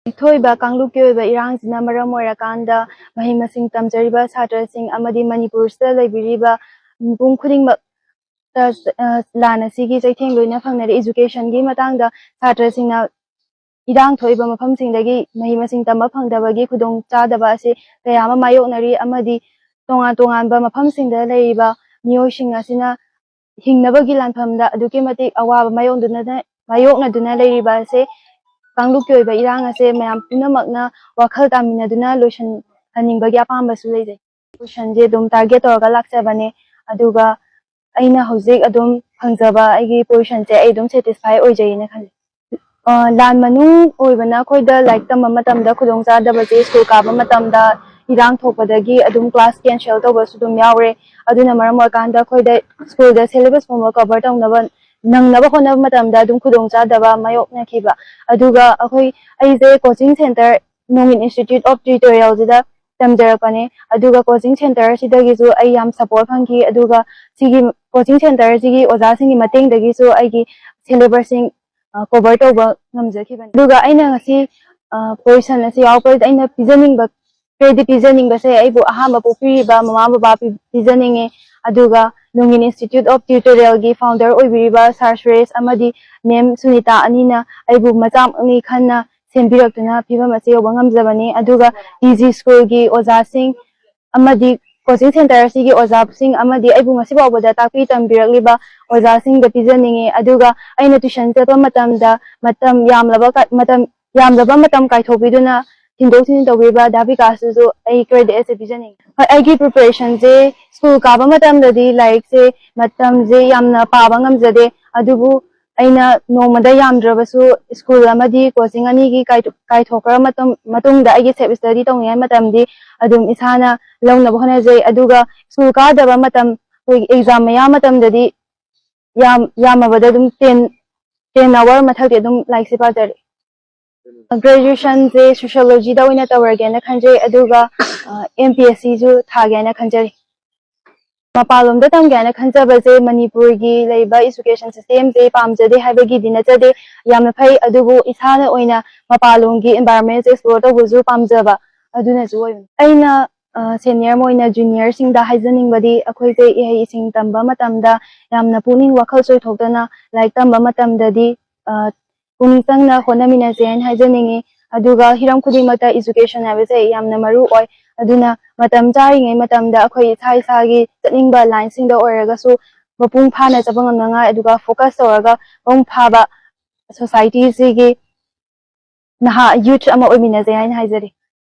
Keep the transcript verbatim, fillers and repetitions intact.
ꯊꯣꯛꯏꯕ ꯀꯥꯡꯂꯨꯞꯀꯤ ꯑꯣꯏꯕ ꯏꯔꯥꯡꯁꯤꯅ ꯃꯔꯝ ꯑꯣꯏꯔꯀꯥꯟꯗ ꯃꯍꯩ ꯃꯁꯤꯡ ꯇꯝꯖꯔꯤꯕ ꯁꯥꯇ꯭ꯔꯁꯤꯡ ꯑꯃꯗꯤ ꯃꯅꯤꯄꯨꯔꯁꯤꯗ ꯂꯩꯕꯤꯔꯤꯕ ꯃꯤꯄꯨꯝ ꯈꯨꯗꯤꯡꯃꯛꯇ, ꯑ, ꯂꯥꯟ ꯑꯁꯤꯒꯤ ꯆꯩꯊꯦꯡ ꯂꯣꯏꯅ ꯐꯪꯅꯔꯤ꯫ Educationꯒꯤ ꯃꯇꯥꯡꯗ ꯁꯥꯇ꯭ꯔꯁꯤꯡꯅ ꯏꯔꯥꯡ ꯊꯣꯛꯏꯕ ꯃꯐꯝꯁꯤꯡꯗꯒꯤ ꯃꯍꯩ ꯃꯁꯤꯡ ꯇꯝꯕ ꯐꯪꯗꯕꯒꯤ ꯈꯨꯗꯣꯡꯆꯥꯗꯕ ꯑꯁꯤ ꯀꯌꯥ ꯑꯃ ꯃꯥꯌꯣꯛꯅꯔꯤ ꯑꯃꯗꯤ ꯇꯣꯉꯥꯟ ꯇꯣꯉꯥꯟꯕ ꯃꯐꯝꯁꯤꯡꯗ ꯂꯩꯔꯤꯕ ꯃꯤꯑꯣꯏꯁꯤꯡ ꯑꯁꯤꯅ ꯍꯤꯡꯅꯕꯒꯤ ꯂꯥꯟꯐꯝꯗ ꯑꯗꯨꯛꯀꯤ ꯃꯇꯤꯛ ꯑꯋꯥꯕ ꯃꯥꯌꯣꯛꯅꯗꯨꯅ, ꯃꯥꯌꯣꯛꯅꯗꯨꯅ ꯂꯩꯔꯤꯕ ꯑꯁꯦ ꯀꯥꯡꯂꯨꯞꯀꯤ ꯑꯣꯏꯕ ꯏꯔꯥꯡ ꯑꯁꯦ ꯃꯌꯥꯝ ꯄꯨꯝꯅꯃꯛꯅ ꯋꯥꯈꯜ ꯇꯥꯃꯤꯟꯅꯗꯨꯅ ꯂꯣꯏꯁꯤꯟꯍꯟꯅꯤꯡꯕꯒꯤ ꯑꯄꯥꯝꯕꯁꯨ ꯂꯩꯖꯩ꯫ Questionꯁꯦ ꯑꯗꯨꯝ target ꯇꯧꯔꯒ ꯂꯥꯛꯆꯕꯅꯦ, ꯑꯗꯨꯒ ꯑꯩꯅ ꯍꯧꯖꯤꯛ ꯑꯗꯨꯝ ꯐꯪꯖꯕ ꯑꯩꯒꯤ positionꯁꯦ ꯑꯩ ꯑꯗꯨꯝ satisfy ꯑꯣꯏꯖꯩꯅ ꯈꯜꯂꯤ꯫ ꯑ, ꯂꯥꯟ ꯃꯅꯨꯡ ꯑꯣꯏꯕꯅ ꯑꯩꯈꯣꯏꯗ ꯂꯥꯏꯔꯤꯛ ꯇꯝꯕ ꯃꯇꯝꯗ ꯈꯨꯗꯣꯡꯆꯥꯗꯕꯁꯦ, school ꯀꯥꯕ ꯃꯇꯝꯗ ꯏꯔꯥꯡ ꯊꯣꯛꯄꯗꯒꯤ ꯑꯗꯨꯝ class cancel ꯇꯧꯕꯁꯨ ꯑꯗꯨꯝ ꯌꯥꯎꯔꯦ꯫ ꯑꯗꯨꯅ ꯃꯔꯝ ꯑꯣꯏꯔꯀꯥꯟꯗ ꯑꯩꯈꯣꯏꯗ schoolꯗ syllabus ꯄꯨꯝꯕ cover ꯇꯧꯅꯕ, ꯅꯪꯅꯕ ꯍꯣꯠꯅꯕ ꯃꯇꯝꯗ ꯑꯗꯨꯝ ꯈꯨꯗꯣꯡꯆꯥꯗꯕ ꯃꯥꯌꯣꯛꯅꯈꯤꯕ꯫ ꯑꯗꯨꯒ ꯑꯩꯈꯣꯏ, ꯑꯩꯁꯦ coaching centre ꯅꯣꯡꯒꯤꯟ Institute of Tutorialꯁꯤꯗ ꯇꯝꯖꯔꯛꯄꯅꯦ꯫ ꯑꯗꯨꯒ coaching centreꯁꯤꯗꯒꯤꯁꯨ ꯑꯩ ꯌꯥꯝ support ꯐꯪꯈꯤ꯫ ꯑꯗꯨꯒ ꯁꯤꯒꯤ coaching centreꯁꯤꯒꯤ ꯑꯣꯖꯥꯁꯤꯡꯒꯤ ꯃꯇꯦꯡꯗꯒꯤꯁꯨ ꯑꯩꯒꯤ syllabusꯁꯤꯡ, ꯑ, cover ꯇꯧꯕ ꯉꯝꯖꯈꯤꯕꯅꯤ꯫ ꯑꯗꯨꯒ ꯑꯩꯅ ꯉꯁꯤ, ꯑ, position ꯑꯁꯤ ꯌꯥꯎꯔꯛꯄꯗ ꯑꯩꯅ ꯄꯤꯖꯅꯤꯡꯕ, credit ꯄꯤꯖꯅꯤꯡꯕꯁꯦ ꯑꯩꯕꯨ ꯑꯍꯥꯟꯕ ꯄꯣꯛꯄꯤꯔꯤꯕ ꯃꯃꯥ ꯕꯕꯥ ꯄꯤ-, ꯄꯤꯖꯅꯤꯡꯉꯤ꯫ ꯑꯗꯨꯒ ꯅꯣꯡꯒꯤꯟ Institute of Tutorialꯒꯤ founder ꯑꯣꯏꯕꯤꯔꯤꯕ Sir Suresh ꯑꯃꯗꯤ Ma'am ꯁꯨꯅꯤꯇꯥ ꯑꯅꯤꯅ ꯑꯩꯕꯨ ꯃꯆꯥꯃꯛꯅꯤ ꯈꯟꯅ ꯁꯦꯝꯕꯤꯔꯛꯇꯨꯅ ꯐꯤꯕꯝ ꯑꯁꯤ ꯌꯧꯕ ꯉꯝꯖꯕꯅꯤ꯫ ꯑꯗꯨꯒ T G schoolꯒꯤ ꯑꯣꯖꯥꯁꯤꯡ ꯑꯃꯗꯤ coaching centre ꯑꯁꯤꯒꯤ ꯑꯣꯖꯥꯁꯤꯡ ꯑꯃꯗꯤ ꯑꯩꯕꯨ ꯉꯁꯤ ꯐꯥꯎꯕꯗ ꯇꯥꯛꯄꯤ ꯇꯝꯕꯤꯔꯛꯂꯤꯕ ꯑꯣꯖꯥꯁꯤꯡꯗ ꯄꯤꯖꯅꯤꯡꯉꯤ꯫ ꯑꯗꯨꯒ ꯑꯩꯅ tuition ꯆꯠꯄ ꯃꯇꯝꯗ ꯃꯇꯝ ꯌꯥꯝꯂꯕ ꯀ-, ꯃꯇꯝ ꯌꯥꯝꯂꯕ ꯃꯇꯝ ꯀꯥꯏꯊꯣꯛꯄꯤꯗꯨꯅ ꯊꯤꯟꯗꯣꯛ ꯊꯤꯟꯖꯤꯟ ꯇꯧꯕꯤꯕ ꯗꯥ ꯕꯤꯀꯥꯁꯇꯨꯁꯨ ꯑꯩ credit ꯑꯁꯤ ꯄꯤꯖꯅꯤꯡꯉꯤ꯫ ꯍꯣꯏ, ꯑꯩꯒꯤ preparationꯁꯦ, school ꯀꯥꯕ ꯃꯇꯝꯗꯗꯤ ꯂꯥꯏꯔꯤꯛꯁꯦ, ꯃꯇꯝꯁꯦ ꯌꯥꯝꯅ ꯄꯥꯕ ꯉꯝꯖꯗꯦ, ꯑꯗꯨꯕꯨ ꯑꯩꯅ ꯅꯣꯡꯃꯗ ꯌꯥꯝꯗ꯭ꯔꯕꯁꯨ school ꯑꯃꯗꯤ coaching ꯑꯅꯤꯒꯤ ꯀꯥꯏꯊꯣꯛ-, ꯀꯥꯏꯊꯣꯛꯈ꯭ꯔ ꯃꯇꯝ, ꯃꯇꯨꯡꯗ ꯑꯩꯒꯤ self study ꯇꯧꯅꯤꯡꯉꯥꯏ ꯃꯇꯝꯗꯤ ꯑꯗꯨꯝ ꯏꯁꯥꯅ ꯂꯧꯅꯕ ꯍꯣꯠꯅꯖꯩ꯫ ꯑꯗꯨꯒ school ꯀꯥꯗꯕ ꯃꯇꯝ, ꯑꯩꯈꯣꯏꯒꯤ exam ꯃꯌꯥ ꯃꯇꯝꯗꯗꯤ ꯌꯥꯝ, ꯌꯥꯝꯃꯕꯗ ꯑꯗꯨꯝ ten, ten hour ꯃꯊꯛꯇꯤ ꯑꯗꯨꯝ ꯂꯥꯏꯔꯤꯛꯁꯦ ꯄꯥꯖꯔꯦ꯫ Graduationꯁꯦ Sociologyꯗ ꯑꯣꯏꯅ ꯇꯧꯔꯒꯦꯅ ꯈꯟꯖꯩ, ꯑꯗꯨꯒ, ꯑ, M P S Cꯁꯨ ꯊꯥꯒꯦꯅ ꯈꯟꯖꯔꯤ꯫ ꯃꯄꯥꯟꯂꯣꯝꯗ ꯇꯝꯒꯦ ꯍꯥꯏꯅ ꯈꯟꯖꯕꯁꯦ ꯃꯅꯤꯄꯨꯔꯒꯤ ꯂꯩꯕ education systemꯁꯦ ꯄꯥꯝꯖꯗꯦ ꯍꯥꯏꯕꯒꯤꯗꯤ ꯅꯠꯆꯗꯦ, ꯌꯥꯝꯅ ꯐꯩ꯫ ꯑꯗꯨꯕꯨ ꯏꯁꯥꯅ ꯑꯣꯏꯅ ꯃꯄꯥꯟꯂꯣꯝꯒꯤ environmentꯁꯦ explore ꯇꯧꯕꯁꯨ ꯄꯥꯝꯖꯕ ꯑꯗꯨꯅꯁꯨ ꯑꯣꯏꯕꯅꯤ꯫ ꯑꯩꯅ senior ꯑꯣꯏꯅ juniorꯁꯤꯡꯗ ꯍꯥꯏꯖꯅꯤꯡꯕꯗꯤ, ꯑꯩꯈꯣꯏꯁꯦ ꯏꯍꯩ ꯏꯁꯤꯡ ꯇꯝꯕ ꯃꯇꯝꯗ ꯌꯥꯝꯅ ꯄꯨꯛꯅꯤꯡ ꯋꯥꯈꯜ ꯆꯣꯏꯊꯣꯛꯇꯅ ꯂꯥꯏꯔꯤꯛ ꯇꯝꯕ ꯃꯇꯝꯗꯗꯤ ꯄꯨꯛꯅꯤꯡ ꯆꯪꯅ ꯍꯣꯠꯅꯃꯤꯟꯅꯁꯦ ꯍꯥꯏꯅ ꯍꯥꯏꯖꯅꯤꯡꯉꯤ꯫ ꯑꯗꯨꯒ ꯍꯤꯔꯝ ꯈꯨꯗꯤꯡꯃꯛꯇ education ꯍꯥꯏꯕꯁꯦ ꯌꯥꯝꯅ ꯃꯔꯨ ꯑꯣꯏ꯫ ꯑꯗꯨꯅ ꯃꯇꯝ ꯆꯥꯔꯤꯉꯩ ꯃꯇꯝꯗ ꯑꯩꯈꯣꯏ ꯏꯁꯥ ꯏꯁꯥꯒꯤ ꯆꯠꯅꯤꯡꯕ lineꯁꯤꯡꯗ ꯑꯣꯏꯔꯒꯁꯨ ꯃꯄꯨꯡ ꯐꯥꯅ ꯆꯠꯄ ꯉꯝꯅꯉꯥꯏ, ꯑꯗꯨꯒ focus ꯇꯧꯔꯒ ꯃꯄꯨꯡ ꯐꯥꯕ societyꯁꯤꯒꯤ ꯅꯍꯥ youth ꯑꯃ ꯑꯣꯏꯃꯤꯟꯅꯁꯦ ꯍꯥꯏꯅ ꯍꯥꯏꯖꯔꯤ꯫